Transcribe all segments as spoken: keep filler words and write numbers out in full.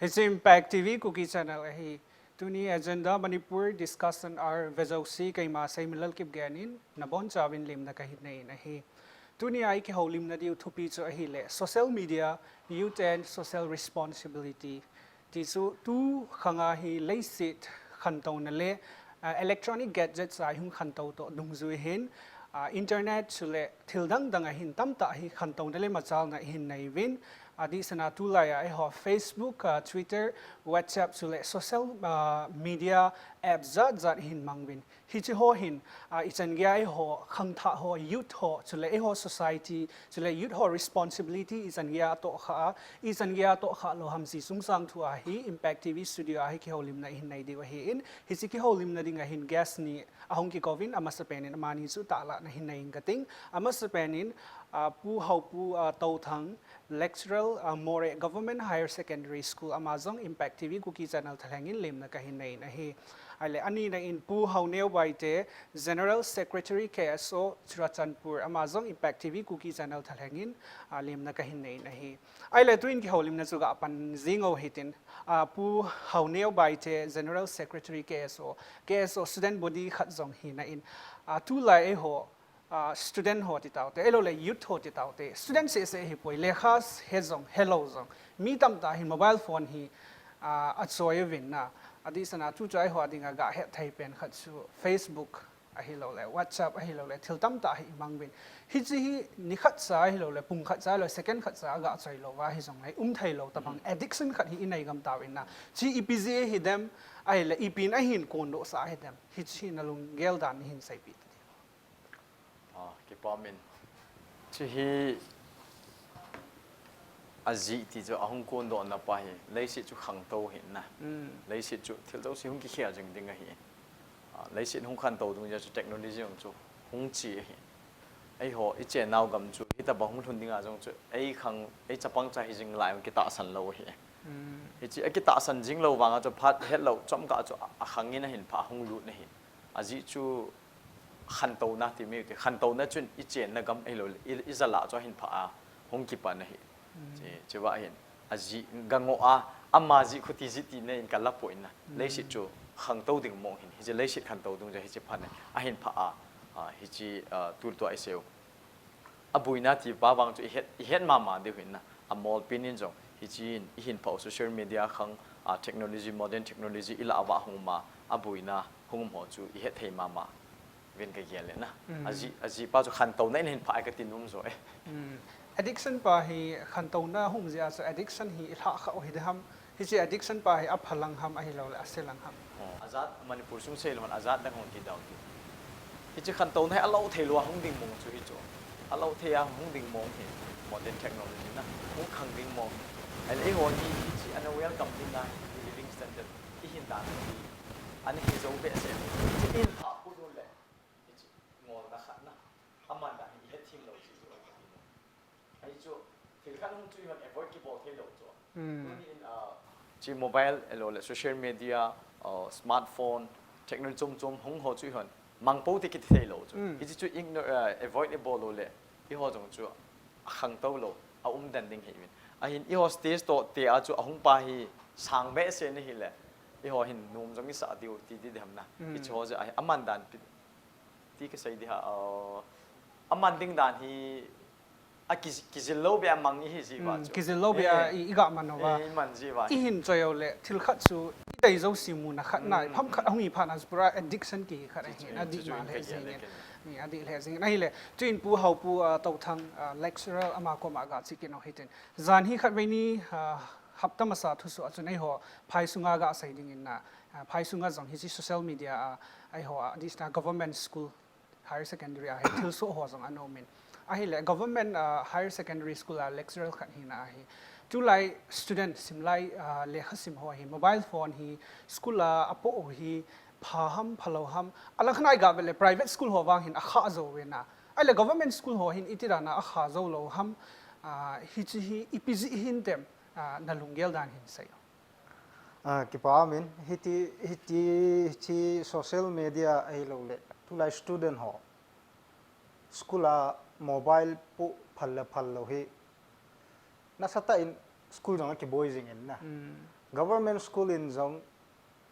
Hiche Impact T V Kuki Channel ahi. Tuni Agenda Manipur Discussion Hour vejouse keima Seiminlal Kipgen in nabonchauvin lemna kahin nei in ahi. Tuni a ikihoulimna diu thupi chu ahile Social Media, Youth and Social Responsibility. Ti chu tu khanga hi leiset khantouna le, ah, electronic gadgets a ihung khantou toh dungjui hin, ah, internet chule thil dang dang a hin tamtah hi khantouna le machalna ihin nei uvin, adeh sanga tulai a eiho Facebook, ah, Twitter, WhatsApp chule social, ah, media app jat jat ihin mang uvin. Hiche ho hin, ah, ichan geiya eiho khangthah ho, youth ho, chule eiho society, chule youth ho responsibility ichan geiya atohkhah a, ichan geiya atohkhah lou ham ti chungchang thu a hi Impact T V studio a hi kihoulimna ihin nei diu ahin, hiche kihoulimna ding a hin guest ni ahung kikou vin, amasapen in amani chu tahlah na hin nei inge kating, amasapen in, ah, Pu Haopu, ah, Touthang, Lecturer, ah, Moreh Government Higher Secondary School, ama jong Impact T V Kuki Channel thalheng in lemna kahin nei in ahi. Ahile anina in Pu Haoneo Baite, General Secretary K S O Churachandpur, ama jong Impact T V Kuki Channel thalheng in, ah, lemna kahin nei in ahi. Ahile tuin kihoulimna chu gapan jing u hitin, ah, Pu Haoneo Baite, General Secretary K S O, K S O student body khat jong hina in, ah, tulai eiho, ah, student ho ti taute, ahilouleh youth ho ti taute, student seh seh hipoi, lekha he jong, helou jong, mi tamtah hin mobile phone hi, ah, achoi uvin na, adeh sanga tuchoi ho dinga gahet thei pen khat chu Facebook ahilouleh WhatsApp ahilouleh thil tamtah hi imang uvin. Hiche hi nikhat cha ahilouleh pung khat cha ahilouleh second khat cha agachoi louva hijongle um thei lou tobang addiction khat hi inei gam tauvin na. Hiche ipi jeh a hidem, ahile ipi in ahin kondoh sah hidem. Hiche hi nalunggel dan nahin seipeh tadin. Ah, kipa umin. Hiche hi ajeh ti chu ahung kondohna pa hi, leiset chu khangtou ahin na. Leiset chu thil jouse hung kikhel jing ding ahi. Ah, leiset hung khantou dungjui a chu technology jong chu hung che ahi. Eiho, ichennau gam chu, hitobang hung lhun dinga jong chu, eikhang, eichapang cha hijing lai hung kitahsan lou ahi. Hiche akitahsan jing lou vanga chu phat hetlou, chomkhat chu a, akhang in ahin pha, ahung lut ahi. Ajeh chu khantouna ti mi ti, khantouna chun ichenna gam ahilouleh, i, ijat lah chu ahin pha a, hung kipan ahi. Hiche, hiche va hin, ajeh gangoh a, ama jeh khuti jeh tina in kalapoi na. Leiset chu khangtou ding mong ahin, hiche leiset khantou dungjui a hiche phat ahin pha a, ah, hiche, ah, tultua iseiu. Aboina ti pa vang chu ihet, ihet mama diu ahin na. Amolpi in jong, hiche in, ihin phah u social media khang, ah, technology, modern technology ilah uva hung ma, aboina hung um ho chu ihet thei mama uvin kagel e na. Ajeh, ajeh pa chu khantouna in ahin pha e kati nom jo e. Addiction pa hi khantouna hung jeh a chu addiction hi ilhah khah u hidem ham, hiche addiction pa hi apha lang ham ahilouleh ase lang ham. Oh, ajat Manipur sung seilou hon ajat dang hung ti dau ti. Hiche khantouna hi alou thei lou a hung ding mong chu hichu. Alou thei a hung ding mong hi modern technology na hung khang ding mong hi. Ahile eiho hi hiche ana welcome ding a hi living standard ihin dan hi ana hi jou behseh. Hiche ihin pha put uleh hiche ngolna khat na. Aman dan hi ihet thim lou chu chu. Ahi chu, thil khat hung chu ihon avoid kibol thei lou chu. Tuni in, ah, hiche mobile, ahilouleh social media, ah, smartphone, technology chom chom hung ho chu ihon mang pou ti kiti thei lou chu. Hiche chu ignore, ah, avoid ibol uleh, eiho jong chu akhangtou lou, aumden ding ahi uvin. Ahin eiho stage toh te a chu ahung pa hi sang behseh in ahileh, eiho hin nom jong isah diu ti ding ham na. Hiche ho jeh ahi, aman dan pi, ti kasei ding ham, ah, aman ding dan hi, a ki, kijil lou beh a mang ihi jeh uva chu. Kijil lou beh a i, iga man uva. Eh, iman jeh uva. Ihin choi uleh, thil khat chu, itei jouse muna khat na, pham khat ahung hi phat na chu pura addiction kihi khat ahi, adih ma lheh jing in. Adih lheh jing in. Ahileh, tuin Pu Haopu, ah, Touthang, ah, lecturer ama koma gache kit u hitin. Jan hi khatvei ni, ah, hapta masa thusoh a chun eiho, phai sunga gasei ding in na, ah, phai sunga jong hiche social media a, eiho, ah, adeh sanga government school, higher secondary a hi thilsoh ho jong ana um in. Ahileh government, ah, higher secondary school a lecturer khat hina ahi. Tulai student simlai, ah, lekha sim ho hi mobile phone hi school a apoh u hi pha ham, phalou ham. Alangkhat a iga vet leh private school ho vang hin akhah jou uve na. Ahileh government school ho hin iti dan a akhah jou lou ham, ah, hiche hi ipi jeh hintem, ah, nalunggel dan hin seiyo. Ah, kipa umin, hiti, hiti, hiche social media ahilouleh, tulai student ho, school a mobile poh phal le phal lou hi, nasatah in school jong akiboi jing in na. Government school in jong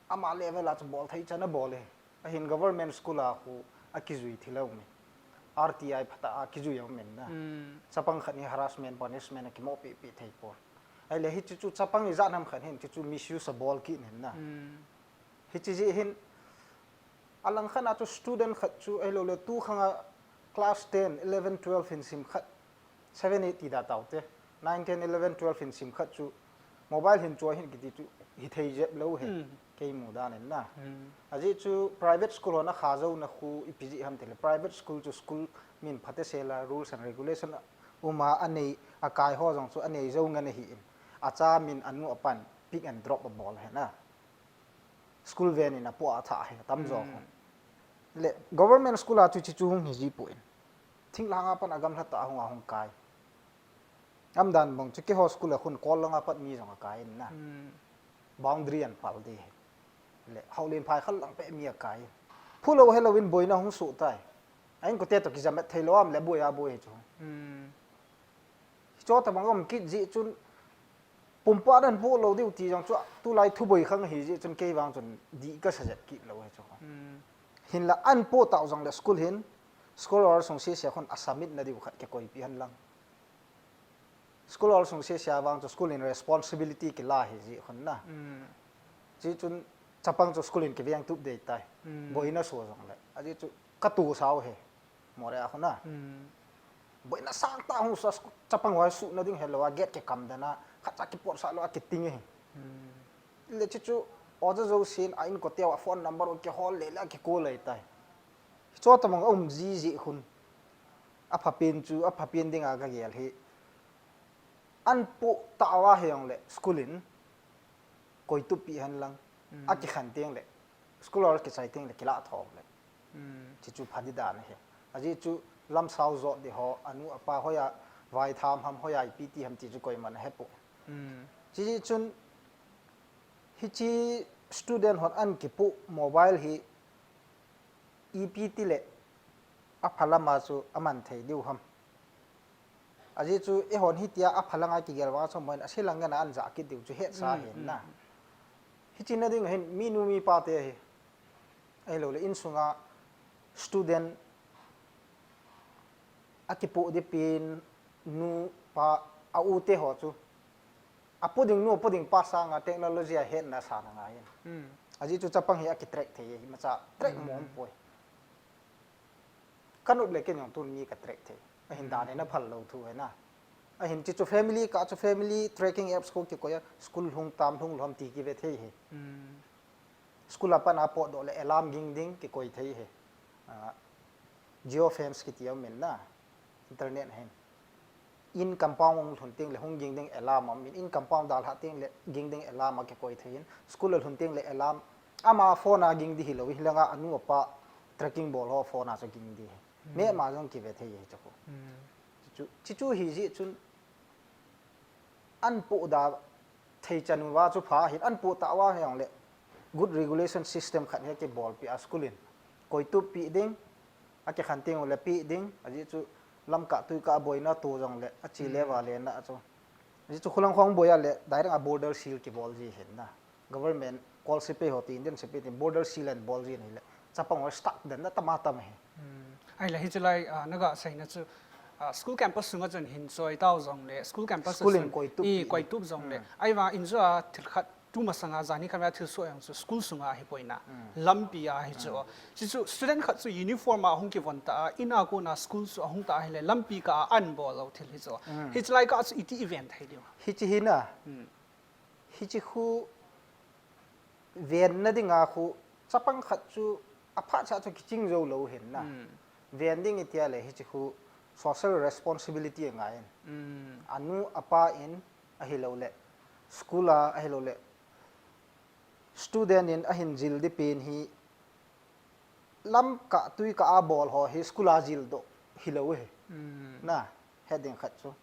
ama level a chu bol thei chan abol e. Ahin government school a khu akijui thilou mi. R T I phatah a kijui aum in na. Chapang khat hi harassment, punishment akimoh pehpeh thei pon. Ahile hiche chu chapang ijat ham khat hin, hiche chu misuse abol kit in na. Hiche jeh hin, alang khat a chu student khat chu, ahilou le tu khang a class ten, eleven, twelve hin sim khat, seven, eight ti da tau te, nine, ten, eleven, twelve hin sim khat chu, mobile hin chu ahin kiti chu, hithei jep lou hi, kei mu dan in na. Ajeh chu private school hon akha jouna khu ipi jeh ham tile, private school chu school min phatah sela, rules and regulation a um a, anei, akai ho jong chu anei jou ngen ahi in. Acha min anu apan pick and drop abol hi na. School van in apoh a athah hi, atam jo khu. Le, government school a chu hiche chu hung hi ji poi. Thinglhang a pat agamlha tah a hung a hung kai. Aum dan bang chu keiho school a khun kol lang a pat mi jong akai in na. Boundary ahin pal di hi. Le, Haulenphai khal lang peh mi akai. Phu lou helou in boina hung soh tai. A inkote toh kijamet thei lou am le boi a boi hi chu. Hicho tabang um kit jeh chun pumpa dan pu lou diu ti jong chu tulai thuboi khang hi jeh chun kei vang chun dih kasa jep kit lou hi chu. Hinla ahin poh tau jong le school hin, school hall sung sese khun a submit na diu khat kikoi pi hen lang. School hall sung sese a vang chu school in responsibility kila hi jeh khun na. Jeh chun chapang chu school in kiveng tup dei tai. Boina soh jong le. Ajeh chu katoh sau hi. Moreh a khun na. Boina sang tah hung sa, chapang ho suhna ding helou a gate kikam dan a, khat cha kipot sah lou a kiting hi. Le hiche chu, oja jousen a inkote a phone number u kihol le le a kiko lei tai. Hicho tabang aum ji jeh khun. Aphapen chu, aphapen ding a kagel hi. Ahin poh tah uva hi jong le school in koi tup pi hen lang. Akikhen teng le. School hall kichai teng le, kilah thom le. Hiche chu pha di dan ahi. Ajeh chu lamsao jot di ho, anu apa hoiya vaitham ham, hoiya ipi ti ham ti chu koiman ahepoi. Hiche jeh chun hiche student hon ahin kipoh mobile hi ipi ti le apha lam a chu aman thei diu ham. Ajeh chu eihon hitia apha lang a kigel vang a chu moin ase lang ngen a ahin jah kit diu chu hetsa hin na. Hiche na ding hin minu mipa te hi. Ahilou le insunga student akipoh di pen nu pa a u te ho chu. Apoh ding nu, apoh ding pa sanga technology a hetna sa na ngai in. Ajeh chu chapang hi akitrack thei, imacha track mong poi. Ka nop le kei jong tun mi ka track thei. Ahin dan in aphal lou thu hi na. Ahin hiche chu family kah chu family tracking apps khu kikoi a, school lhung tam lhung lou ham ti kive thei hi. School a pat a potdoh le alarm ging ding kikoi thei hi. Geofence kiti aum in na. Internet hin. In compound hung lhun teng le hung ging ding alarm aum in, in compound dalha teng le ging ding alarm akikoi thei in, school a lhun teng le alarm, ama phone a ging di hilou, hilanga anu apa tracking bol ho phone a chu ging di hi. Map a jong kive thei hi chu khu. Chu, chu, chu hi jeh chun ahin poh da thei chan uva chu pha hin, ahin poh tah uva hi jong le good regulation system khat hi kibolpi a school in koi tup pi ding, akikhen teng u le pi ding, ajeh chu lamkah tuikah boina to jong le ache le vale na chu. Ajeh chu khulang khong boi a le direct a border seal kibol ji hin na. Government kol sepai ho ti, Indian sepai ti, border seal ahin bol ji in ahile chapang ho stuck den na tam a tam hi. Ahile hiche lai, ah, naga seina chu, ah, school campus sunga chun hin choi tau jong le, school campus school in koi tup i koi tup jong le. Ahivang in chu a thil khat tu masanga jani khat a thil soh jong chu school sunga ahi poi na. Lampi a hi chu. Chu chu student khat chu uniform a hung kivon ta a, in a kona school chu ahung ta ahile lampi kah a ahin bol lou thil hi chu. Hiche lai kah chu iti i ven thei diu. Hiche hi na. Hiche khu venna dinga khu chapang khat chu aphat cha chu kiching jou lou hin na. Ven ding itia le hiche khu social responsibility angai in. Anu apa in ahilou le school a ahilou le student in ahin jil di pen hi lamkah tuikah a bol ho hi school a jil doh hilou hi. Na, het ding khat chu.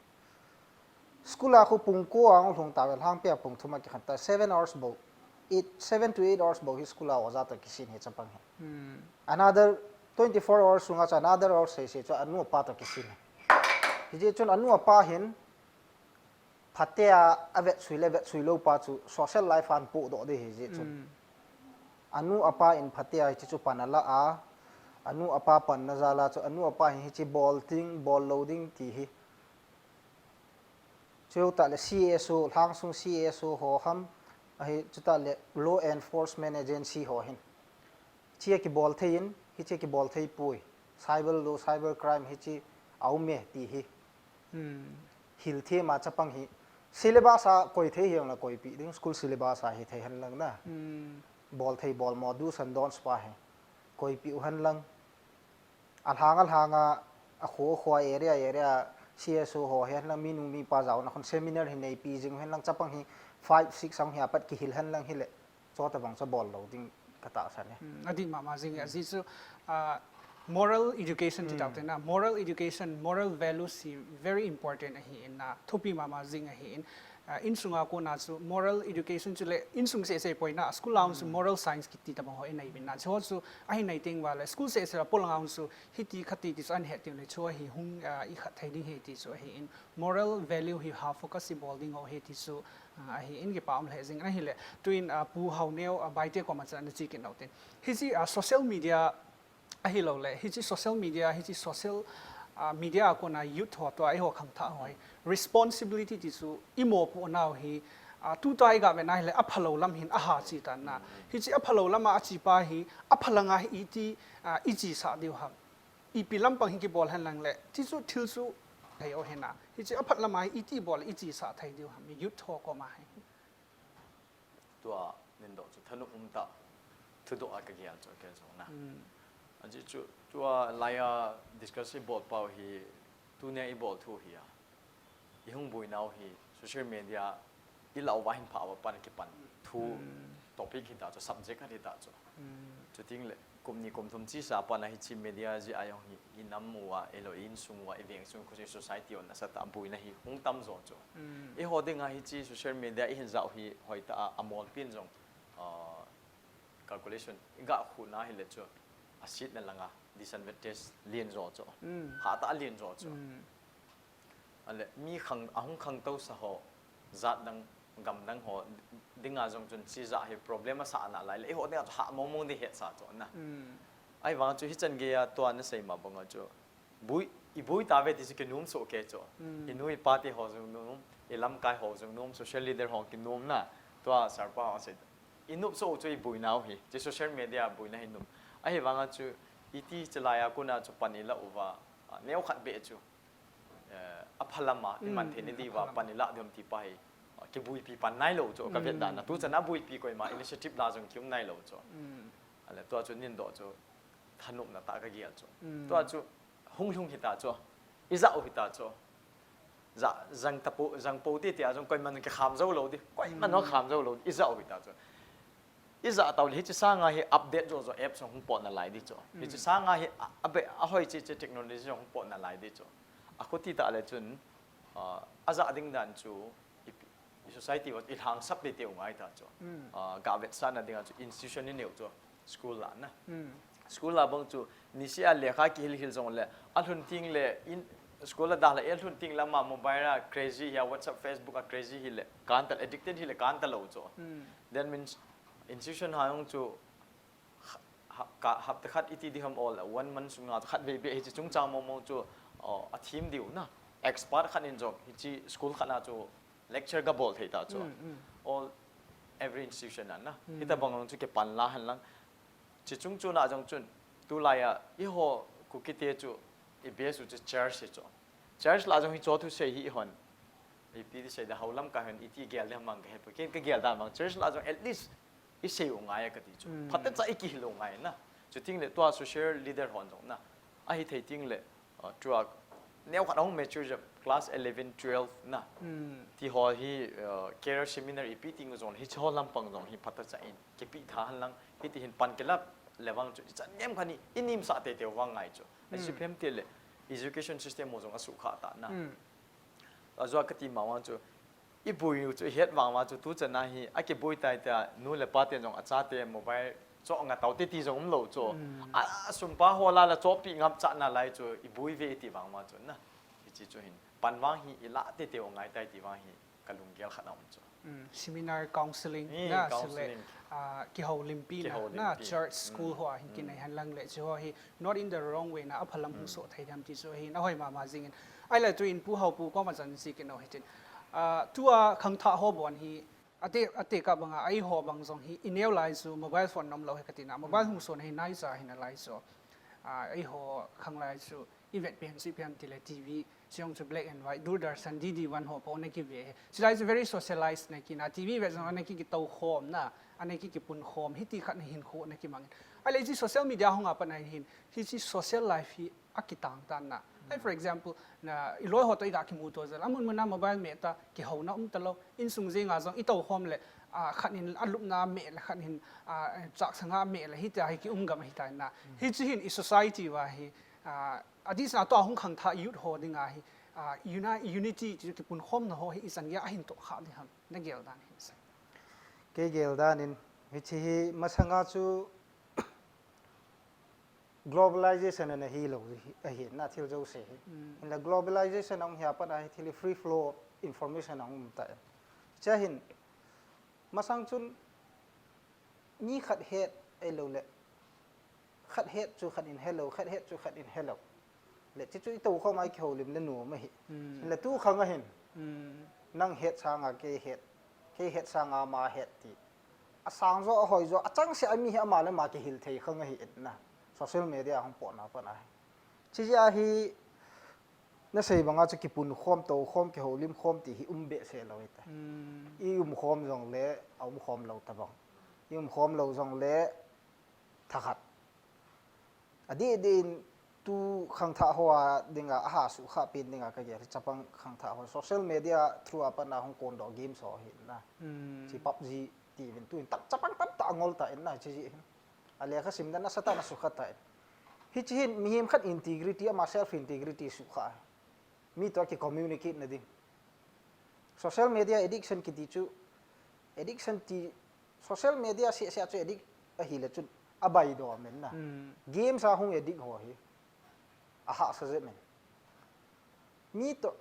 School a khu pung ko a hung lhung ta vel, lhangpi a pung thum a kikhen ta, seven hours bou, eight, seven to eight hours bou hi school a oja toh kisin hi chapang hi. Another twenty-four hours sunga chu another hours sei sei chu anu apa toh kisin hi. Hijeh chun anu apa hin Phatea avetsui le vetsui lou pa chu social life a apohdoh ding ahi jeh chun. Anu apa in phatea hiche chu pan ala a, anu apa panna jal a chu anu apa hin hiche bol ding, bol lou ding ti hi. Chutah le C S O, lhangsung C S O ho ham, ahi chutah le law enforcement agency ho hin. Hiche kibol thei in, hiche kibol thei poi. Cyber law, cyber crime hiche aume ti hi. Hil thei ma chapang hi. Syllabus a koi thei hijongle koipeh ding, school syllabus a hithei henlang na. Bol thei bol mo, do's and don'ts pa hi. Koipeh u henlang. Alhang alhang a, akho akho a area area C S O ho henlang minu mipa jaona khun seminar hi neipi jing henlang chapang hi five, six a hung hi apat kihil henlang hile. Chutobang chu bol lou ding katahsan e. Hmm, adih mama jing e, ajeh chu, ah, moral education ti tau te na, moral education, moral values hi very important ahi in na, thupi mama jing ahi in, ah, insunga kona chu moral education chu le insung seh seh poi na, school a chu moral science kiti tabang ho inei bin na, chu chu ahi nei teng vale, school seh seh a polanga chu hiti khati ti chu ahin het teng le chu ahi hung, ah, ikhat thei ding ahi ti chu ahi in, moral value hi ha focus ibol ding ho ahi ti chu, ah, ahi in kipa um lheh jing in ahile. Tuin, ah, Pu Haoneo, ah, Baite koma chan ana che kit nau tin. Hiche, ah, social media ahilou le, hiche social media, hiche social, ah, media a kona youth ho tua eiho khangthah ho hi responsibility ti chu imopoh nau hi, ah, tuta iga vet na hile aphalou lam hin aha che tan na. Hiche aphalou lam a ache pa hi, aphalanga hi iti, ah, ichesah diu ham. Ipi lampang hi kibol henlang le, ti chu thil chu thei o hina. Hiche aphat lama hi iti bol ichesah thei diu ham, youth ho koma hi. Tua neidoh chu thanop umtah thudoh a kagel chu kei jong na. Ajeh chu tua laiya discuss ibol pau hi, tunia ibol thu hi a. Ihung boinau hi social media ilah uva hin pha uva pat a kipan thu topic hita chu, subject khat hita chu. Chuteng le kum ni kum thum chesa pat a hiche media jeh a jong hi inam uva, ilou insung uva, iveng sung, khosung, society uva nasatah a boina hi hung tam jo chu. Eiho dinga hiche social media ihin jao hi hoitah a, amolpi in jong, ah, calculation iga khu na hile chu, asetna langa disadvantage len jo chu. Hatah a len jo chu. Ale, mi khang, ahung khangtousa ho, jat dang, gam dang ho dinga jong chun chijat hi problem asah nalai le, eiho dinga chu hah mong mong ding hetsah chu na. Ahivang chu hichan geiya tua nasei ma banga chu, boi, iboi tave ti chu kinom soh kei chu. Inu ipa te ho jong nom, ilamkai ho jong nom, social leader ho kinom na, tua sir pa ho sei. Inop soh u chu iboinau hi, hiche social media boina hi nom. Ahivanga chu, iti chelaiya kona chu pan ilah uva, ah, neokhat beh chu. Eh, aphalama, iman theina diuva pan ilah diu ham ti pa hi, ah, kiboipi pan nailou chu, kavet dan a. Tuchan a boipi koima initiative la jong kium nailou chu. Ale, tua chu neidoh chu, thanopna tah kagel chu. Tua chu, hung lhung hita chu, ijah u hita chu. Jah, jang tapou, jang pou titi a jong koiman kikham jou lou ding, koiman ho kham jou lou ding, ijah u hita chu. Ijah tau le hiche sanga hi update jo jo apps jong hung pot nalai ding chu. Hiche sanga hi a, abe, ahoi che che technology jong hung pot nalai ding chu. Akhuti tah le chun, ah, ajah ding dan chu, i, i society uva ilhangsap teitei u ngai ta chu. Ah, gavetsahna dinga chu institution inei u chu school la na. School la bang chu niseh a lekha kihil hil jongle, alhun teng le in, school a dalha e, alhun teng le ama mobile a crazy hi a, WhatsApp, Facebook a crazy hile, kan ta, addicted hile kan talou chu. That means institution ha jong chu ha-, ka, hapta khat iti ding ham, or one month sunga khatvei beh hiche chungchang mong mong chu, oh, athem diu na. Expert khat in jong hiche school khat na chu lecture gabol thei ta chu. All, every institution a na. Hitabang jong chu kipan la henlang. Hiche chung chuna jong chun, tulaiya eiho Kuki te chu i base u chu church hi chu. Church la jong hiche thusei hi ihon, ipi ti sei da, hou lamkai hon iti gel ding ham kahe poi. Ken kagel dan bang church la jong at least isei u ngai a kati chu. Phatecha ikihil u ngai na. Chuteng le tua social leader hon jong na, ahithei teng le, ah, tua neokhat ahung mature jep, class eleven, twelve na. Ti ho hi, ah, career seminar ipi teng u jong, hiche ho lampang jong hi phatecha in kipeh tha henlang, hiti hin pan kilah le vang chu ichan nem khat hi inemsah teitei u vang ngai chu. Ajiphem tile education system u jong asukha ta na. Ajeh a kati ma vang chu, iboi u chu ihet vang vang chu tuchan a hi akiboi tai tia nu le pa ten jong achate mobile choh nga tau titi jong umlou chu. A, asumpa ho la la chohpeh ngap chah nalai chu iboi uve iti vang vang chu na. Hiche chu hin pan vang hi ilah teitei u ngai tai ti vang hi kalunggel khat aum chu. Seminar, counseling, Eh, na counseling. Sile, uh, kihoulimpi na, Kihoulimpi. Na church, school ho a hin kinei hen lang le chu ho hi not in the wrong way na aphalam hung soh thei dem ti chu hi na hoi mama jing in. Ai le tu in Pu Haupu koma chan si kino hitin. Uh, tua khangthah ho bon hi ate ate ka banga ai ho bang jong hi ineo lai chu mobile phone nom lo he katina mobile hung soh na hi nai cha hi na lai chu. Uh, ai ho khang lai chu i vet pen si pen ti le T V, siong chu black and white, Doordarshan, D D one ho po na ki ve. Silai chu very socialized na ki na, T V vet zong ana ki ki to khom na, ana ki ki pun khom, hiti khat na hin khu na ki mang. A le chi social media hong a pa na hin, hi chi social life hi a ki tang tan na. Like for example, na i loi ho to i ga ki mu to zel, amun mun na mobile me ta, ki ho na um ta lo, in sung zinga zong i to khom le, a khat hin a lup na me le khat hin a chak sanga me le hiti a hi ki um gam hi ta na. Hi chi hin i society wa hi, a, a dis na to a hung khang tha youth ho ding a hi, a, uni-, unity ti ki pun khom na ho hi i chan ya a hin to kha di ham, na gel dan hin sa. Kei gel dan in, hi chi hi masanga chu globalization ana hi lo hi, a hi na thil jo se hi. In la globalization ang hi a pa na hi thil free flow of information ang um ta. Cha hin, masang chun mi khat het ai lo le, khat het chu khat in hello, khat het chu khat in hello. Le chi chu i to khom ai ki ho lim le nu ma hi. Le tu khang a hin. Nang het sanga kei het, kei het sanga ma het ti. A sang zo, a hoi zo, a chang se a mi hi ama le ma ki hil thei khang a hi in na. Social media hong po na pa na hi. Chi a hi na sei banga chu ki pun khom, to khom, ki ho lim khom ti hi um be se lo i ta. I um khom zong le, a um khom lo ta bang. I um khom lo zong le, thakhat. A di din tu khangthah ho a dinga, a ha su kha pin dinga ka gel chapang khangthah ho. Social media through a pa na hong kon do games ho hi na. Chi PUBG ti vin tu in tak chapang tam ta ngol ta in na chi ji hin. A le kha sim da na sa ta na su kha ta in. Hi chi hin mi him khat integrity ama self integrity su kha. Mi to ki communicate na ding. Social media addiction ki ti chu, addiction ti, social media se se chu addict a hi le chun a bai do men na. Games a hung addict ho hi. A ha sa je men. Mi to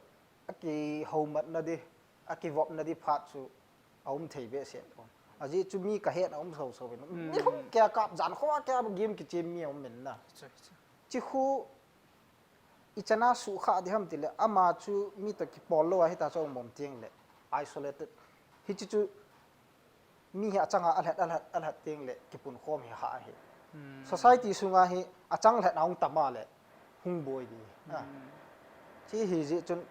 a ki ho mat na di, a ki vop na di phat chu a um thei be se. A ji chu mi ka het a um so so men. Mi hung kia kap jan kho a kia game ki chem mi a um men na. Chi khu i chana su kha di ham ti le, ama chu mi to ki pol lo a hi ta chu mom tiang le, isolated. Hi chi chu mi hi a changa a lhat, a lhat, a lhat tiang le, ki pun khom hi ha hi. Society sunga hi a chang lhat na hung tama le, hung boi di. Chi hi ji chun,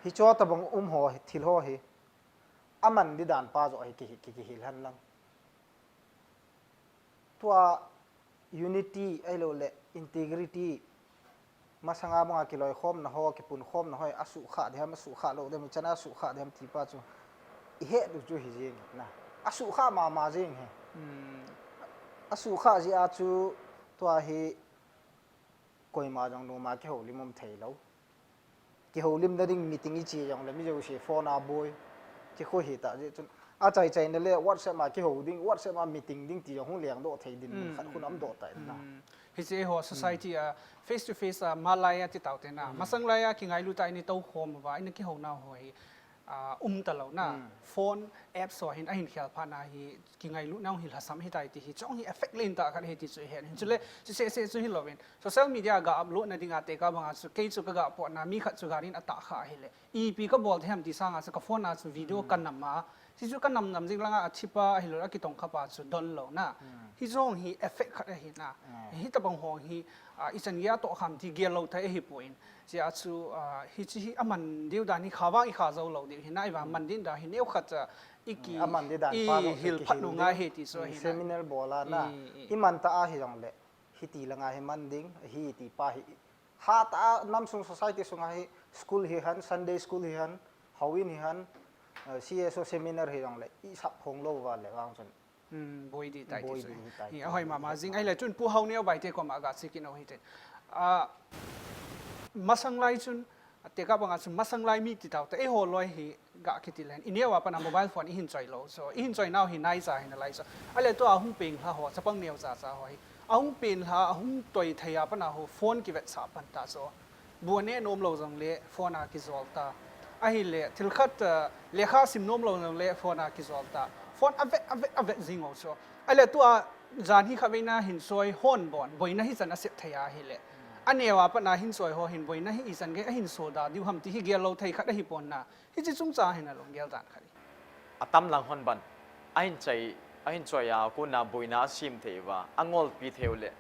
hi cho ta bang um ho, thil ho hi, a man di dan pa zo hi ki, ki, ki hil han lang. Tua unity ai lo le integrity masanga banga ki loi khom na ho, ki pun khom na ho, a su kha di ham, a su kha lo di ham, chana a su kha di ham ti pa chu i he du chu hi jing na. A su kha ma ma jing he. A su kha ji a chu tua hi koima jong numa ki ho lim um thei lo. Ki ho lim na ding meeting i chi jong le mi jo si phone a boi. Ki kho hi ta ji chun. A chai chai na le WhatsApp ma ki ho ding, WhatsApp ma meeting ding ti jong hung liang do thei din mun khat khun am do ta in na. Hi che ho society a face to face a ma lai a ti tau te na. Masang lai a ki ngai lu ta ini to khom va ini ki ho na ho hi. A, um ta lo na. Phone apps ho hin a hin khel pha na hi ki ngai lu na hi lhasam hi tai ti hi chong hi effect len ta khat hi ti chu hi hin chu le chu se se chu hi lo in. Social media ga upload na dinga te ka banga chu kei chu ka ga po na mi khat chu ga rin a ta kha hi le. I pi ka bol them ti sanga chu ka phone a chu video ka nam a. Si chu ka nam nam jing langa a thipa hi lo a ki tong kha pa chu don lo na. Hi jong hi effect khat a hi na. Hi ta bang ho hi a, i chan ya to kham ti gel lo thai hi po in. Chia chu, a, hi chi hi a man diu dan hi kha vang i kha zo lo diu hi nai va man din da hi neu khat cha i ki a man di dan i pa lo hil ki phat hil nu ngai di. He ti so hi na. Seminar bola na. I, i. I man ta a hi jong le. Hi ti la ngai hi man ding, hi ti pa hi. Ha ta a nam sung society sung a hi school hi han, Sunday school hi han, hawin hi han, eh, C S O seminar hi jong le. I sap phong lo va le vang chun. Boi di tai ti chu. Hi a hoi mama jing ai le chun Pu Hau Neo bai te koma ga si kino hi te. A, masang lai chun, a te ka banga chun masang lai mi ti tau te, e ho loi hi ga ki ti len. I neo a pana mobile phone i hin choi lo. So, i hin choi nau hi nai cha hi na lai so. A le to a hung peng hla ho, chapang neo cha cha ho hi. A hung pen hla, a hung toi thei a pana ho, phone ki vet sa pan ta so. Bu ne nom lo jong le, phone a ki zol ta. Ahile, thil khat, ah, lekha sim nom lou le phone a kijol ta. Phone a vet, a vet, a vet jing u chu. Ahile tua jan hi kha veina hin soi hon bon, boina hi chan a sep thei ahile. A neo a pat na hin soi ho hin boina hi i chan gei a hin so da diu ham ti hi gel lou thei khat ahi pon na. Hichi chungchang hin a lunggel dan khat. A tam lang hon ban. A hin chai, a hin choi a, ko na boina a sim thei va, a ngol pi thei u le.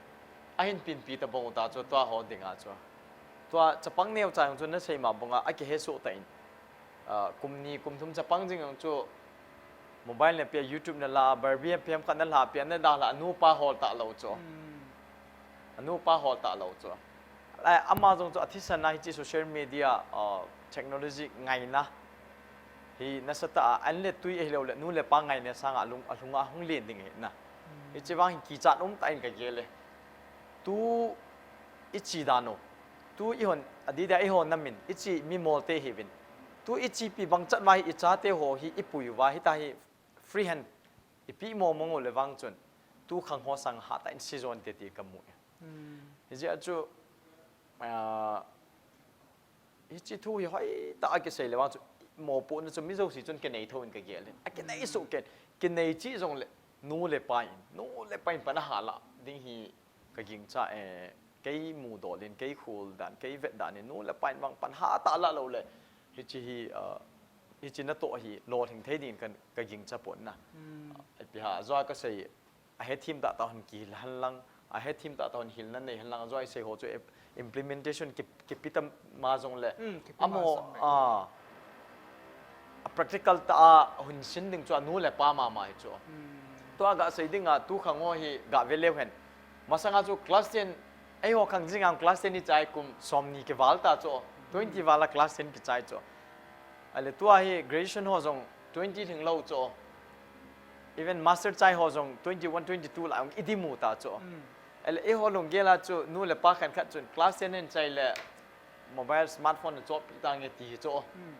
A hin pin pi ta bong u ta chu tua ho ding a chu. Tua chapang neo chang chu na sei ma bong a, a kihe su ta in. Ah, kum ni, kum thum chapang jing ang chu mobile na pia, YouTube na la, Barbie a piam khat na la pia, na da la, a nu pa hol ta lou chu. Hmm. A nu pa hol ta lou chu. Lai, ama jong chu a thisan a hichi social media, ah, technology ngaina. Hi nasa ta a, an le tui ahi lou le, nu le pa ngaina sang a lung, a lung a hung len ding hi na. Hmm. Hichi vang hi kichat um ta in ka gel e. Tu i chi dan u. Tu i hon, a di da i hon na min, i chi mi mol te hi vin. Tu i chi pi bang chat va hi i cha te ho hi i pui va hi ta hi free hand. I pi mo mong u le vang chun. Tu khang ho sang ha ta in season te ti ka mu e. Hmm. Hi jia chu, ah, hichi thu hi hoi ta a kisei le vang chu mo pu na chu mi zo si chun kinei tho in ka gel in. A kinei su ken, kinei chi jong le, nu le pa in, nu le pa in pan a ha la ding hi ka ging cha e, kei mu dol in, kei khul dan, kei vet dan in, nu le pa in vang pan ha ta la lou le. Hichi hi, ah, hichi na to hi, lo thing thei din kan ka ging cha pon na. Hmm. Ah, pi ha, zo ka sei, a he thim ta ta hon ki hil han lang, a he thim ta ta hon hil na nei han lang, zo i sei ho chu ep-, implementation ki, ki pi ta ma jong le. Hmm, ki pi ma amo, jong le. Ah, a practical ta a hun sin ding chu a nu le pa ma ma hi chu. Hmm. Tua ga sei ding a tu khang ho hi ga ve leu hen. Masang a chu class ten, ei ho khang jing ang class ten i chai kum som ni ki val ta chu. Twenty val a class ten ki chai chu. Ale tua hi graduation ho jong twenty thing lou chu. Even master chai ho jong twenty one, twenty two la ong i di mu ta chu. Mm. Ale i ho lunggel a chu nu le pa khan khat chun class ten in chai le mobile smartphone na chop ta nge ti hi chu. Mm.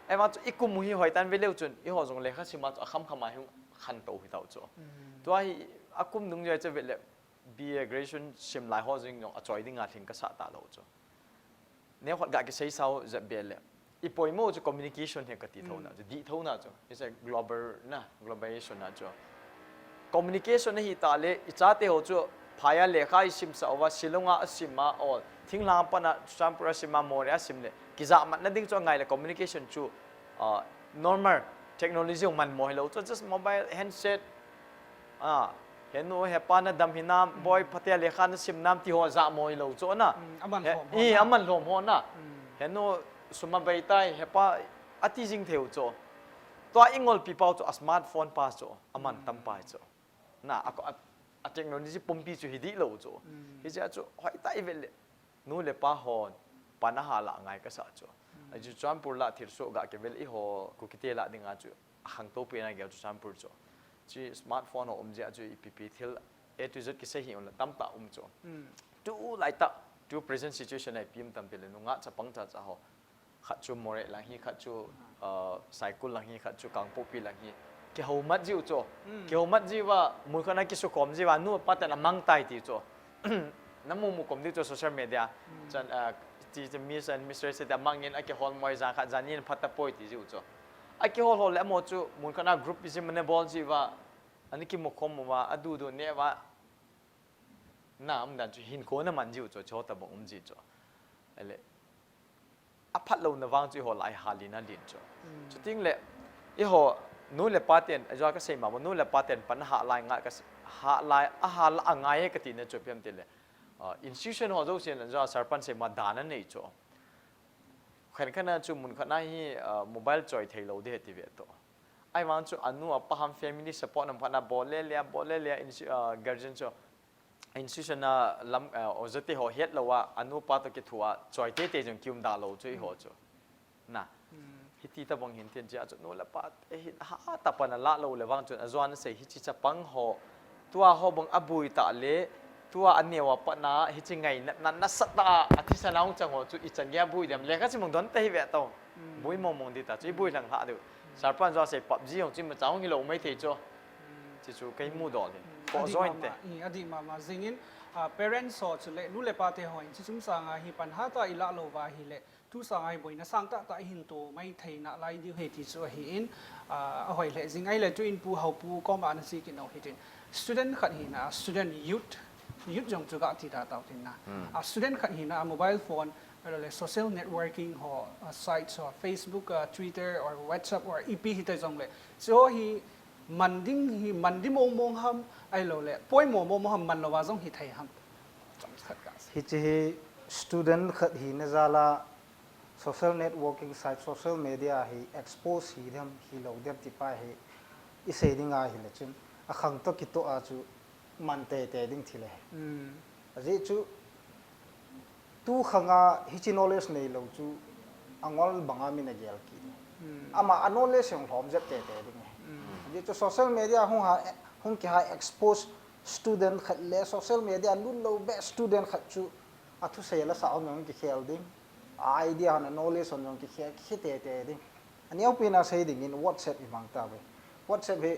Ema chu i kum hi hoi tan ve leu chun i ho jong le kha sima chu a kham kham a hung khan to hi tau chu. Mm. Tua hi a kum dung jai chu ve le B A graduation sim lai ho jing jong a choi ding a thing ka sa ta lou chu. Neo khat ga ki sei sau zat be le. I poimo chu communication he ka ti tho na chu, di tho na chu. It's a global na, globalization na chu. Communication na hi ta le, i cha te ho chu, phaya le kha i sim sa uva, Shillong a sim ma, or, thing lang pa na, Churachandpur a sim ma, Moreh a sim le. Ki za mat na ding chu ngai le communication chu, ah, normal technology man mo hi lou chu, just mobile handset, Ah, henu hepa na dam hinam, mm, boi phatea lekha na sim nam ti ho za mo hi lou chu na. Mm, aman he, lhom ho i, na. Aman lhom ho na. Mm. Henu sum a bei tai hepa a ti jing theu chu. Tua i ngolpi pau chu a smartphone pa chu. Aman, mm, tam pa chu. Na, a, a, a technology pumpi chu hi di lou chu. Mm. Hi cha chu hoi ta i ve le. Nu le pa hon pan a ha la ngai ka sa chu. Mm. A chu Churachandpur la thil so ga ke vel i ho Kuki te la ding a chu. A khang to pi na gel chu Churachandpur chu. Chi smartphone ho um jia chu i pi pi thil A to Z ki sei hi un la tam ta um chu. Mm. Tu lai ta, tu present situation ai pi um tam pi le nu nga chapang cha cha ho. Khat chu Moreh lang hi, khat chu, uh, Saikul lang hi, khat chu Kangpokpi lang hi. Ki ho mat jiu chu. Mm. Ki ho mat jiu va, mun khat na ki su khom jiu va, nu pa ten a mang tai ti chu. Na mu mu kom di chu social media. Mm. Chan, uh, ti, ti Miss and Mister se ta mang in a ki hol moi jan khat jan in phat ta poi ti jiu chu. A ki hol hol le mo chu mun khat na group pi jim ne bol jiu va. Ani ki mo khom mo va, a du du ne va. Na um dan chu hin ko na man jiu chu, chu ta bong um ji chu. Ale. A phat lou na vang chu i ho lai ha li na lin chu. Mm. Chuting le, i ho nu le pa ten, a jua ka sei ma, nu le pa ten pan ha lai nga ka s-, ha lai, a ha la a ngai ka ti na chu piam ti le. Ah, institution ho jo sin a jua sarpan sei ma dan a nei chu. Khen khen a chu mun khat na hi, ah, mobile choi thei lou de ti ve to. Ai vang chu a nu a pa ham family support nam khat na bol le le, bol le le, insti-, ah, guardian chu. Institution a lam, eh, oja te ho het lou a, a nu pa to ki thu a, choi te te jong ki um da lou chu i ho chu. Na. Mm. Hiti ta bang hin tin chi a chu nu le pa te hin ha ta pan a la lou le vang chun a juan sei hi chi chapang ho. Tua ho bang a bui ta le, tua a neo a pa na, hi chi ngai na, na, na sa ta a, a thi sa na hung chang ho chu i chan ya bui dem le ka chi mong don te hi ve to. Mm. Bui mong mong di ta chu i bui lang ha du. Sarpan jua sei PUBG hong chi ma chang hi lou mai thei chu. Mm. Chi chu kei mu dol hi. Mm. Adi mama, adi mama. Jingin, uh, parents ho chule nu le pa te ho in chichum sanga hi panha ta ilah lou va hile, tu sanga hi boina sang tah tah ihin to mai thei nalai diu ahi ti chu ahin, uh, ahoi lheh jing ahile tuin Pu Haopu koma ana chi kit nau hitin. Student khat hina, student youth, youth jong chu ga ti da tau tin na. A student khat hina, a mobile phone, ahilou le social networking ho, a sites ho, Facebook, a Twitter or WhatsApp or ipi hita jong le. Chu ho hi man ding hi, man di mong mong ham, ahilou le poimo mong mong ham, man lou va jong hi thei ham. Chomkhat ka. Hiche hi student khat hina jal a social networking site, social media hi expose hi dem, hi lou dem ti pa hi isei ding ahile chun, akhang toh kitoh a chu man tete ding thil ahi. Ajeh chu tu khang a hiche knowledge nei lou chu angol banga min agel kit ding. Ama a knowledge jong lhom jep tete ding ahi. Ajeh chu social media hung ha, hung kihai expose student khat le social media lut lou beh student khat chu athusei la sa hon jong kikhel ding. A idea hon a knowledge hon jong kikhel, kikhel tete ding. Aneopen a sei dingin WhatsApp imang tauve. WhatsApp hi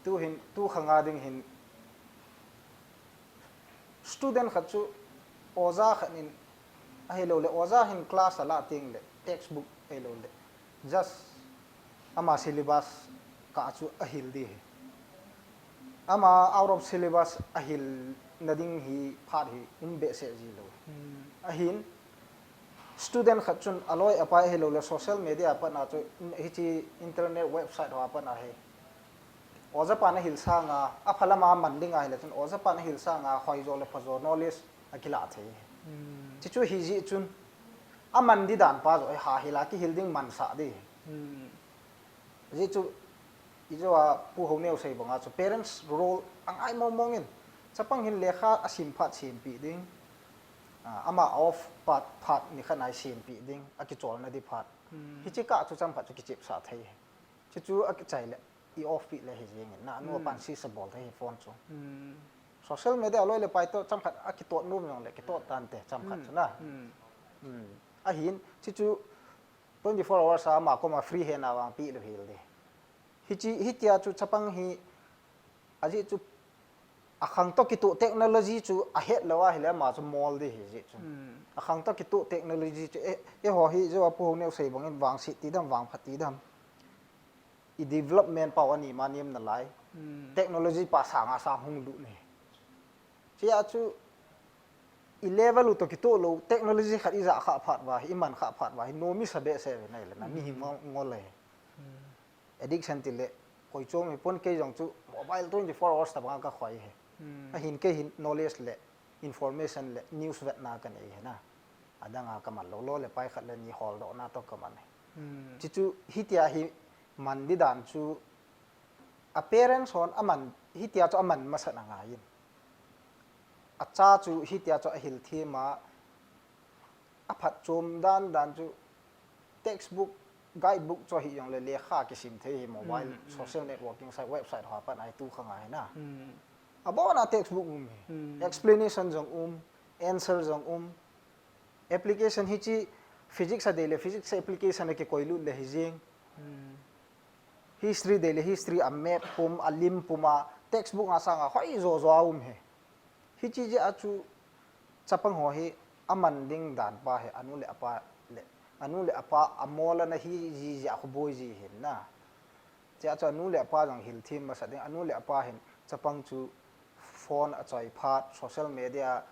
tu hin, tu khang a ding hin student khat chu oja khat in ahilou le, oja hin class ala teng le textbook ahilou le just ama syllabus kah chu ahil di hi. Ama out of syllabus ahil na ding hi phat hi um behseh ji lou. Ahin student khat chun aloi apai ahilou le social media a pat a chu hiche internet website ho a pat a hi oja pan ahil sanga, apha lama man ding ahile chun oja pan ahil sanga hoijo le phajo knowledge akilah thei. Chuchu hi jeh chun aman di dan pa jo hi ha hila kihil ding mansah di. Jeh chu ijo a Pu Haoneo sei banga chu parents role angai mong mong in. Chapang hin lekha asim phat sempeh ding. A, ama off phat, phat nikhat nai sempeh ding. Akicholna di phat. Hiche kah chu chomkhat chu kichepsah thei. Chuchu akichai le i off peh le hi jeng in na, anu apan sisa bol thei hi phone chu. Social media loi le pai toh chomkhat akitot nom jong le kitot tante chomkhat chu na. Ahin, chuchu twenty four hours a ama koma free hand a vang peh lou hel di. Hiche, hitia chu chapang hi, ajeh chu akhang toh kitoh technology chu ahet lou ahile ama chu mol di hi jeh chu. Akhang toh kitoh technology chu, eh, eiho hi jo a Pu Haoneo sei bangin vangset ti dam, vangphat ti dam. I development pau ani ma nem nalai. Technology pa sanga sang hung lut ni. Chea chu i level u toh kitoh lou, technology khat ija kha phat uva hi, iman kha phat uva hi, nom isa behseh ve nai le na, mi hi ngol, ngol le. Addiction ti le, koi chom hi pon kei jong chu mobile twenty four hours tabang ka khoi hi. Ahin kei hin knowledge le, information le, news vetna kanei hi na. Adang a kaman lou, loi le pai khat le ni holdohna toh kaman hi. Chuchu hitia hi man di dan chu a parents hon aman, hitia chu aman masat angaiyin. Acha chu hitia chu ahil them a, aphatchom dan dan chu textbook, guidebook chu ahi jong le lekha kisim thei hi mobile, social networking site, website ho a pat a hi tu khang a hi na. Abon a textbook um hi. Explanation jong um, answer jong um. Application hiche physics a dei le physics application a kikoi lut le hi jeng. History dei le history a map pum, a lim pum a textbook a sanga hoi jo jo a um hi. Hiche jeh a chu chapang ho hi aman ding dan pa hi anu le apa le, anu le apa amol ana hi ji jeh a khu boi ji hin na. Chea chu anu le apa jong hil them masa ding, anu le apa hin chapang chu phone achoi phat, social media,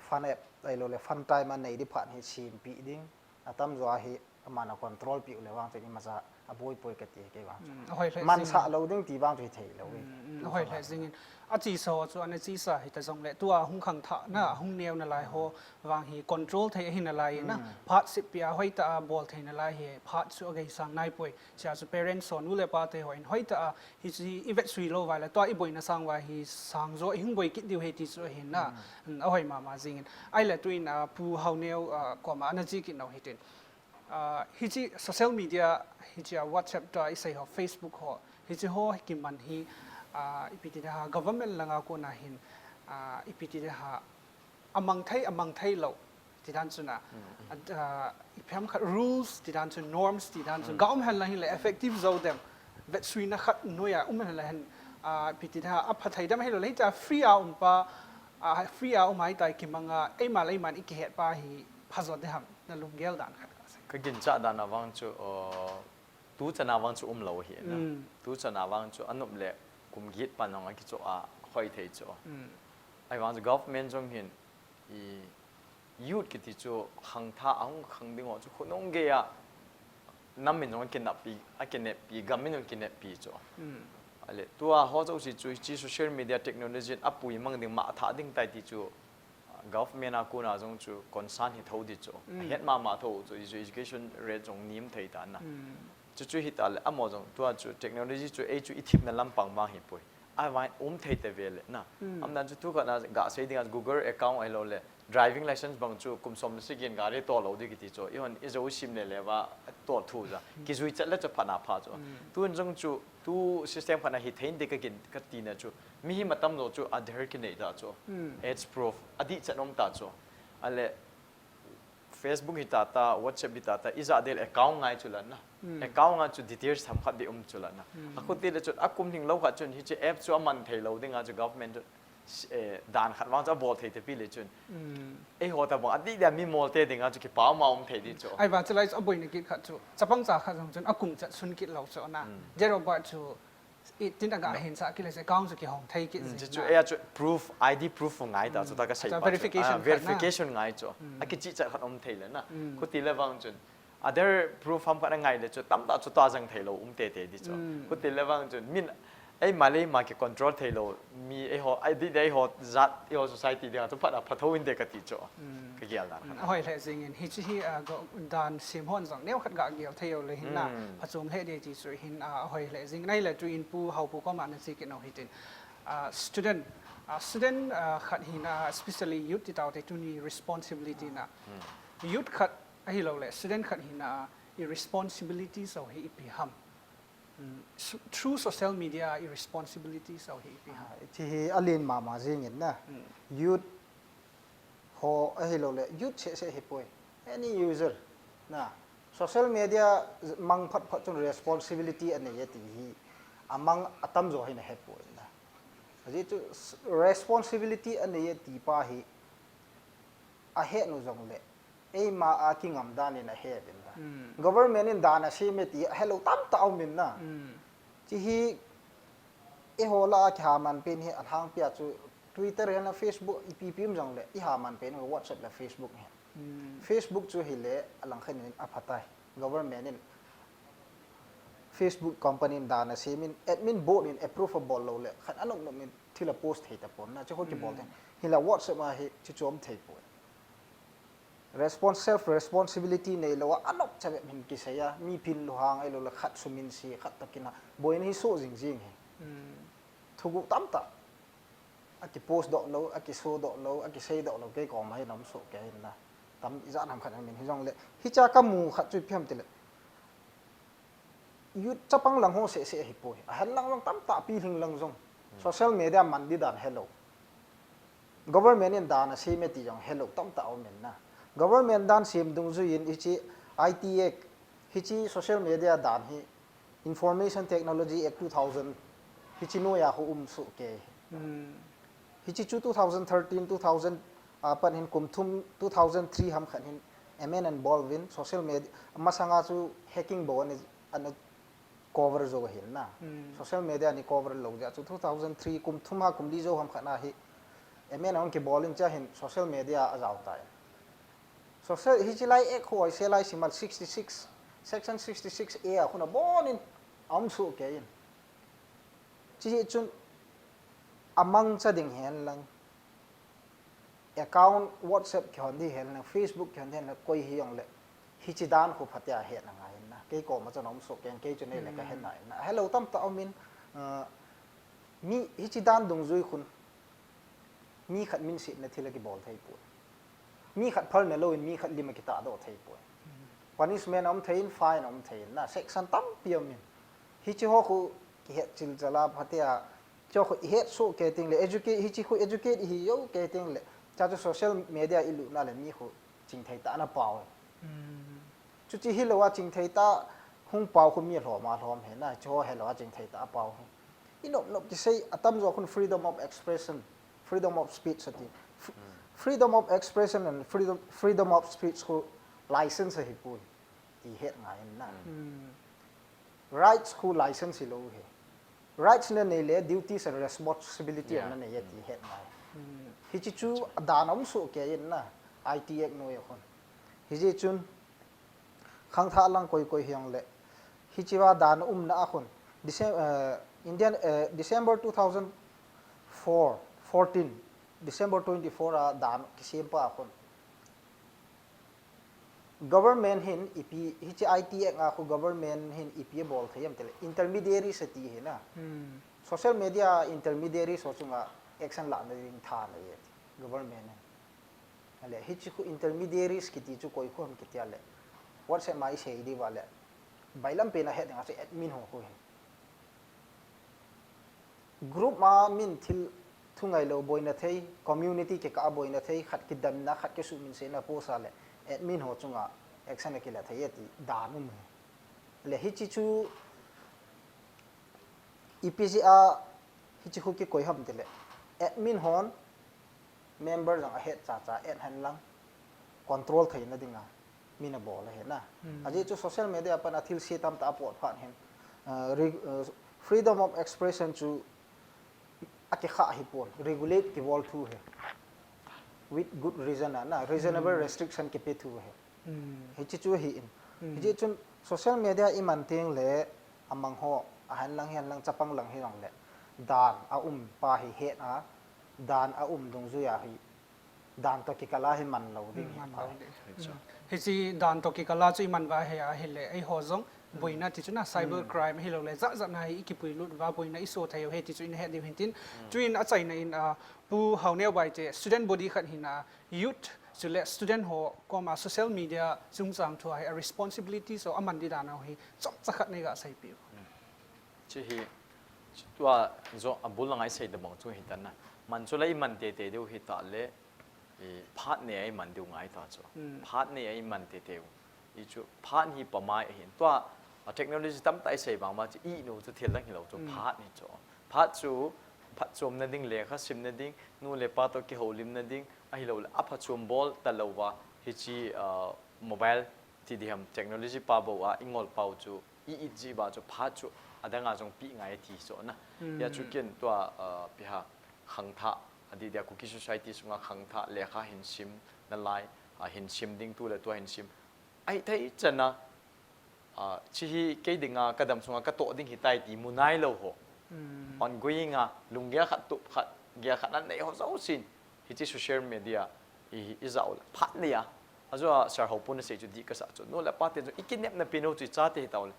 fun app, ahilou le fun time anei di phat hi sempeh ding. Atam jo a hi aman a control peh u le vang chu imacha aboi poi kati kei vang chu. Mansah lou ding ti vang chu hi thei lou. Ahoi lheh jingin. Achesa ho chu ana chesa hita jong le tua hung khangthah na, hung neo nalai ho vang hi control thei ahi nalai na. Phat seppeh a hoitah a bol thei nalai hi phat chu ageisang nai poi. Chea chu parents ho nu le pa te ho in hoitah a hiche i vetsui lou uva le tua i boina sang uva hi sang jo i hung boi kit diu ahi ti chu ahi na. Ahoi mama jingin. Ahile tuin, ah, Pu Haoneo, ah, koma ana chi kit nau hitin. Ah, hiche social media, hiche a WhatsApp tua i sei ho, Facebook ho, hiche ho kiman hi, ah, ipi ti ding ham, government langa kona hin, ah, ipi ti ding ham, amang thei, amang thei lou ti dan chu na, ah, ipi ham khat rules ti dan chu, norms ti dan chu, ga um hen lang hile effective jo dem, vetsuina khat noiya um hen lang hin, A, piti da, a phathei dam hi lo le, hicha free a um pa, a, free a um hai tai kimanga, eima le eima i kihet pa hi phajo de ham, na lunggel dan khat ka se. Ka ginchat dan a vang chu, uh, tu chana vang chu um lo hi na. Mm. Tu chana vang chu anop le kum git pa nong a kicho a khoi thei chu. Mm. Ai vang chu government jong hin i youth kiti chu khangtha ahung khang ding ho chu khonung gei a nam min jong kineppi, a kineppi, gam min jong kineppi chu. Mm. Ale, tua ho chu si chu, chi social media technology a pui mang ding ma tha ding tai ti chu, government a kona jong chu concern hi tho di chu. Mm. A het mama tho chu, chu education rate jong nim thei ta na. Mm. Chu chu hi ta le, amo jong tua chu technology chu ei chu i thipna lampang vang hi poi. Ai vang um thei te ve le na. Mm. Amdan chu tu ka na ga sei ding a Google account ai lo le. Driving license bang chu kum som le sagi in gari to lo di kiti chu. I hon i jo sim le le va to thu ja. Kijui chat le chu phat na pha chu. Mm. Tu jong chu tu system khat na hi thein de ka gin ka ti na chu. Mi hi matam lo chu Aadhaar kinei ta chu. Mm. Age proof. Adi chat nom ta chu. Ale Facebook hi ta ta, WhatsApp hi ta ta, i ja del account ngai chu la na. Mm. Account ngai chu details tham khat di um chu la na. Mm. A khuti le chun, a kum hing lo khat chun, hi chi app chu a man thei lo ding a chu government chu, eh, dan khat vang chu a bol thei te pi le chun. Mm. Ei ho ta bang, a di dia mi mol te ding a chu ki pau ma um thei di chu. Ai va chu lai chu a boi na kit khat chu, chapang cha khat jong chun, a kum chat sun kit lo chu na. Mm. Date of birth chu, I tin a ga hin sa kile se account chu kihong thei kit. Mm, jing chu, chu na. E a chu proof, I D proof ngai ta chu ta ka sei pa chu. Verification khat na. Verification ngai chu. Mm. A kichi chat khat um thei le na. Mm. Khuti le vang chun. Other proof ham khat a ngai le chu tam ta chu ta jang thei lo um te te di chu. Mm. Khuti le vang chun min ei ma le ma ki control thei lo mi ei ho, I D de ei ho jat ei ho society de chu phat a pha tho in de ka ti chu. Mm. Ka gial dan khat. Mm, a hoi le jing in hi chi hi, ah, go, dan sim hon jong neo khat ga gial thei lo le hin na. Mm. Phachom le de ti chu hin, ah, a hoi le jing nai le tu in pu hau pu ko ma na chi ki no hi tin. Ah, student, ah, student, ah, khat hi na, especially youth ti tau te tu ni responsibility na. Mm. Youth khat a hi lo le, student khat hi na, i responsibility so hi ipi ham. Mm, s-, through social media, i responsibility so hi ipi ham. Ah, chi hi a lin mama jing in na. Mm. Youth ho a hi lo le, youth se se hi poi. Any user na. Social media mang phat phat chun responsibility a nei e ti hi. A mang a tam jo hi na he poi na. A ji chu s-, responsibility a nei e ti pa hi a he nu jong le. Eima a kingam dan in a he bin da. Mm. Government in dan a si me ti a he lo tam ta um in na. Mm. Chi hi, i ho la a kiha man pen hi a hang pia chu Twitter hi na Facebook ipi pi um jong le, i ha man pen hi WhatsApp le Facebook hi. Mm. Facebook chu hi le a lang khen in a phatai. Government in Facebook company in dan a si min admin board in approve a bol lo le, khan a nok nok min thil a post thei ta pon na, chi ho ki bol thei. Mm. Hi la WhatsApp a hi chi chom thei poi. Respons-, self responsibility nei lo a, a nok cha min kisei a, mi pin lu hang ai lo le khat sumin si, khat takin a, boi ni so jing jing hi. Mm. Thugu tam ta. A ki post doh lo, a ki so doh lo, a ki sei doh lo, kei kom a hi nom so kei hin na. Tam i ja nam khat min hi jong le. Hi cha ka mu khat chu ipi ham ti le. Youth chapang lang ho se se hi poi. A hen lang jong tam ta pi hling lang jong. Hmm. Social media man di dan he lo. Government in dan a si me ti jong he lo tam ta um in na. Government dan sim dungjui in hi chi I T Act, hi chi social media dan hi Information Technology Act two thousand, hi chi noi a ho um su ke. Hmm. Hi chi chu two thousand thirteen, two thousand, a pan hin kum thum, two thousand three ham khat hin M N and Baldwin social media, masanga chu hacking bo ani, ani cover jo hin na. Hmm. Social media ni cover lo ja chu two thousand three kum thum a kum li jo ham khat na hi M N a hung kibol in cha hin social media a jao tai. Social, hi chi lai ek ho ai se lai simal sixty-six, section sixty-six A a khun a bon in a um su ke in. Chi hi chun a mang cha ding hen lang. Account WhatsApp kihon di hen lang, Facebook kihon di hen lang, koi hi jong le. Hi chi dan khu phatia he na ngai na. Kei kom a chun a um su ke in, kei chu nei le ka he na in na. He lo tam ta um in, uh, mi hi chi dan dungjui khun. Mi khat min sitna thil a kibol thei poi. Mi khat phal na lo in mi khat lim a kitah doh thei poi. Punishment a um thei in, fine a um thei in, na section tampi a um in. Hi chi ho khu kihet chil chala phatia, chi ho khu i het su ke ting le, educate, hi chi khu educate hi jo ke ting le, cha chu social media i lut na le mi khu ching thei ta na pau. Mm. Chu chi hi lo a ching thei ta hung pau khu mi hlom a hlom he na, chi ho he lo a ching thei ta pau he. Inop nop kisei atam jo khun freedom of expression, freedom of speech ati. F- Freedom of expression and freedom, freedom of speech khu license ahi poi. Ti het ngai na. Rights khu license hilou hi. Rights nanei le duties and responsibility nanei e ti het ngai. Hichi chu dan um soh kei in na. I T Act noiya khun. Hijeh chun khangthah lang koi koi hijongle. Hichi va dan umna a khun. Decem- eh, Indian, eh, December two thousand four, fourteen, December twenty-four a dan kisem pa a khun. Government hin ipi, hichi I T Act a khu government hin ipi abol thei em tile intermediaries ati hi na. Social media intermediaries ho chunga action lahna ding tha nei e ti government hin. Ale hichi khu intermediaries kiti chu koi khu ham kiti ale. WhatsApp ma isei diu va le. Bailam pen a het ding a chu admin ho khu hin. Group ma min thil thu ngailou boina thei, community kikah a boina thei, khat kidemna, khat kisuhminsetna post a le, admin ho chunga action akila thei e ti dan um e. Le hichi chu ipi jeh a hichi khu kikoi ham tile, admin hon member jong ahet cha cha add hen lang control theina dinga min abol ahi na. Ajeh chu social media pan a thilse tamtah apot phat hin, uh, re- uh, freedom of expression chu akikha hi pon, regulate kibol thu hi. With good reason a na, reasonable restriction kipe thu hi. Hichi chu hi in. Hichi chun social media iman teng le amang ho, ahen lang hihen lang chapang lang hijongle dan aum pa hi het a, dan aum dungjuiya hi dan toh kikal a hi man lou ding hi. Hichi dan toh kikal a chu iman uva hi ahile, eiho jong boina ti chu na cyber crime hilou le jat jat na hi ikipuilut uva boina iso thei u hi ti chu ina het diu hin tin. Chuin achaina in, ah, Pu Haoneo Baite student body khat hina youth chule student ho koma social media chungchang thu a hi a responsibility so aman di dan a hi chomcha khat nei ga seipeh u. Chu hi, tua jo abul langa isei tabang chu hitan na. Man chu la iman teitei diu hita le, i phat nei a iman diu ngai ta chu. Phat nei a iman teitei u. I chu phat hi pamai ahin. Tua, a technology tamtah isei bang ma chu i nu chu thil dang hilou chu phat ni chu. Phat chu, phatchomna ding, lekha simna ding, nu le pa toh kihoulimna ding, ahilou le aphachom bol talou va, hichi, ah, mobile ti diham technology pa bou a ingol pau chu i it ji ba chu phat chu adanga jong pi ngai ti so na. Ya chu ken tua, ah, piha khangthah, adi dia Kuki society sunga khangthah lekha hin sim nalai, ah, hin sim ding tu le tua hin sim. Ahithei chana, ah, chi hi kei dinga kadam sunga katoh ding hitai ti mu nailou ho. Ongoing a, lunggel khat tup khat, gel khat nan nei ho jousen. Hichi social media i, i jao le phat nei a. Ajo a sir ho pun sei chu di kasa chu. Nu le pa te chu i kinepna pen u chu i chate hi tau le.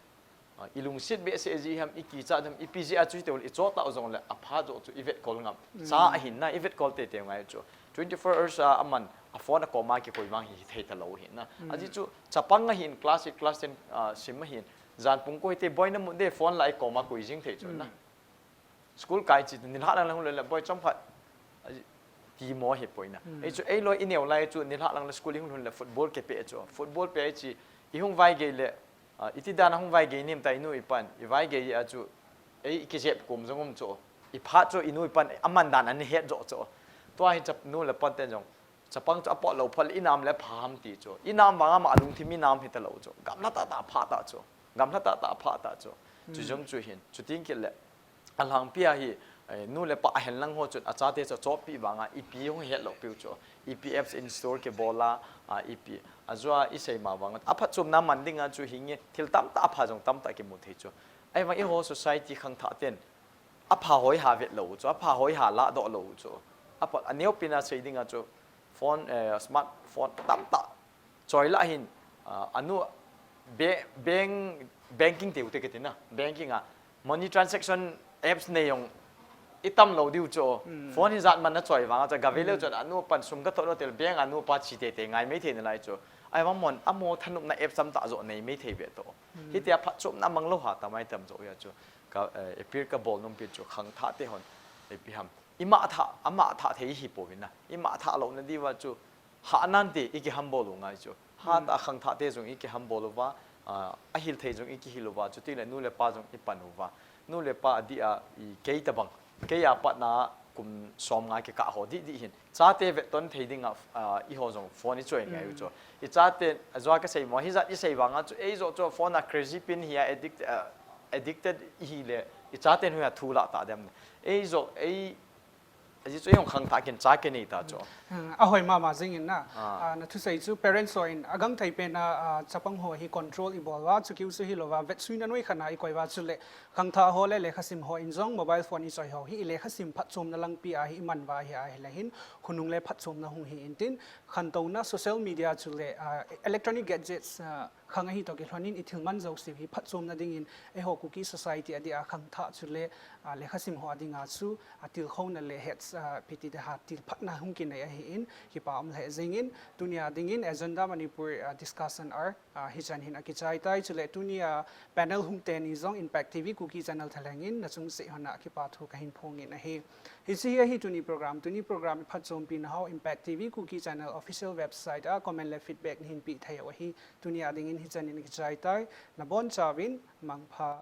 Ah, i lungset behseh ji ham, i kichat ham, ipi jeh a chu hi teu le, i chot tau jong le, aphat jo chu i vetkol ngam. Cha ahin na, i vetkol teitei ngai chu. Twenty-four hours a aman, a phone a koma kikoi vang hi thei talou hi na. Aji chu, chapang ahin, class eight, class ten, ah, sim ahin. Jan pung ko hite, boina mu de, phone la i koma koi jing thei chu na. School kai chi nilhah lang lang hun le, boi chomkhat, a, ti mo hi poi na. Ei chu, ei loi i neo lai chu nilhah lang le school i hun hun le football kipe chu. Football pe chi, i hung vai gei le, a, iti dan a hung vai gei nim ta i nu i pan, i vai gei a chu, ei i kijep kum jong um chu. I phat chu i nu i pan, aman dan an het jo chu. Tua hi chap nu le pan ten jong, chapang chu apot lou phat le i nam le pha ham ti chu. I nam vang ama lungthim i nam hi talou chu. Gamla tah tah pha ta chu. Gamla tah tah pha ta chu. Chu jong chu hin, chu ting kit le. Alhangpi a hi, eh, nu le pa ahen lang ho chun achate chu chotpi vanga ipi hung het lou piu chu. Ipi apps install kibol a, a, ipi. Ajo a isei ma vanga. Aphatchomna man dinga chu hinge thil tamtah apha jong tamtah kimu thei chu. Ahivang eiho society khangthah ten apha hoi ha vet lou chu, apha hoi ha ladoh lou chu. Apha aneo pina sei dinga chu phone, eh, smartphone tamtah choi lah hin, ah, anu be-, bank, banking teu te kiti na, banking a, money transaction apps nei jong i tam lou diu chu. Phone hi jat man na choi vang a chu, gave leu chu, anu pan sum ka thot lou tel, bank anu pa chi teitei ngai mai thei nalai chu. Ahivang mon, amo thanopna apps tamtah jo nei mai thei ve to. Hitia phatchomna mang lou ha tamai tam jo ya chu. Ka, eh, appeal ka bol nom pi chu khangthah te hon, eh, ipi ham. Ima thah, ama thah thei hi pouvin na. Ima thah louna diuva chu, ha nante i kihambol u ngai chu. Hatah khangthah te jong i kihambol uva, ah, ahil thei jong i kihil uva, chuti le nu le pa jong i pan uva. nu le pa adih a, i kei tabang, kei a patna kum som nga kikah ho dih dih hin, chate vetton thei ding a, ah, eiho jong phone i choi ngai u chu. I chate, ajeh a kasei mo, hijat i sei vang a chu, ei joh chu phone a crazy pin hi a addict, ah, addicted i hi le, i chate nu a thu la ta dem. Ei joh, ei, ajeh chu ei hung khangthah kin cha kinei ta chu. Hmm, ahoi mama jing in na. Ah. Ah, na thusei chu parents ho in agangthei pen a, ah, chapang ho hi control i bol uva, chu kiu chu hi lou va, vetsuina noi khat na i koi uva chu le, khangthah ho le lekhasim ho in jong mobile phone i choi ho hi i lekhasim phatchomna langpi a hi i man uva hi a hi le hin, khonung le phatchomna hung hi in tin, khantouna social media chu le, ah, electronic gadgets, ah, khang ahi toh kilhon in i thil man jouse hi phatchomna ding in eiho Kuki society adih a khangthah chu le, ah, lekhasim ho ading a chu, ah, tilkhouna le het, ah, piti de ha tilphatna hung kinei ahi in, kipa um lheh jing in, tuni a ding in Agenda Manipur, ah, discussion hour, ah, hichan hin akichai tai, chu le tuni a panel hung teni jong Impact T V Kuki channel thalheng in na chung seh hon a kipa thu kahin phong in ahi. Hiche hi ahi tuni program, tuni program i phatchompi na ho Impact T V Kuki channel official website a comment le feedback nahin pe thei u ahi. Tuni a ding in hichan in akichai tai, na bonchauvin mangpha.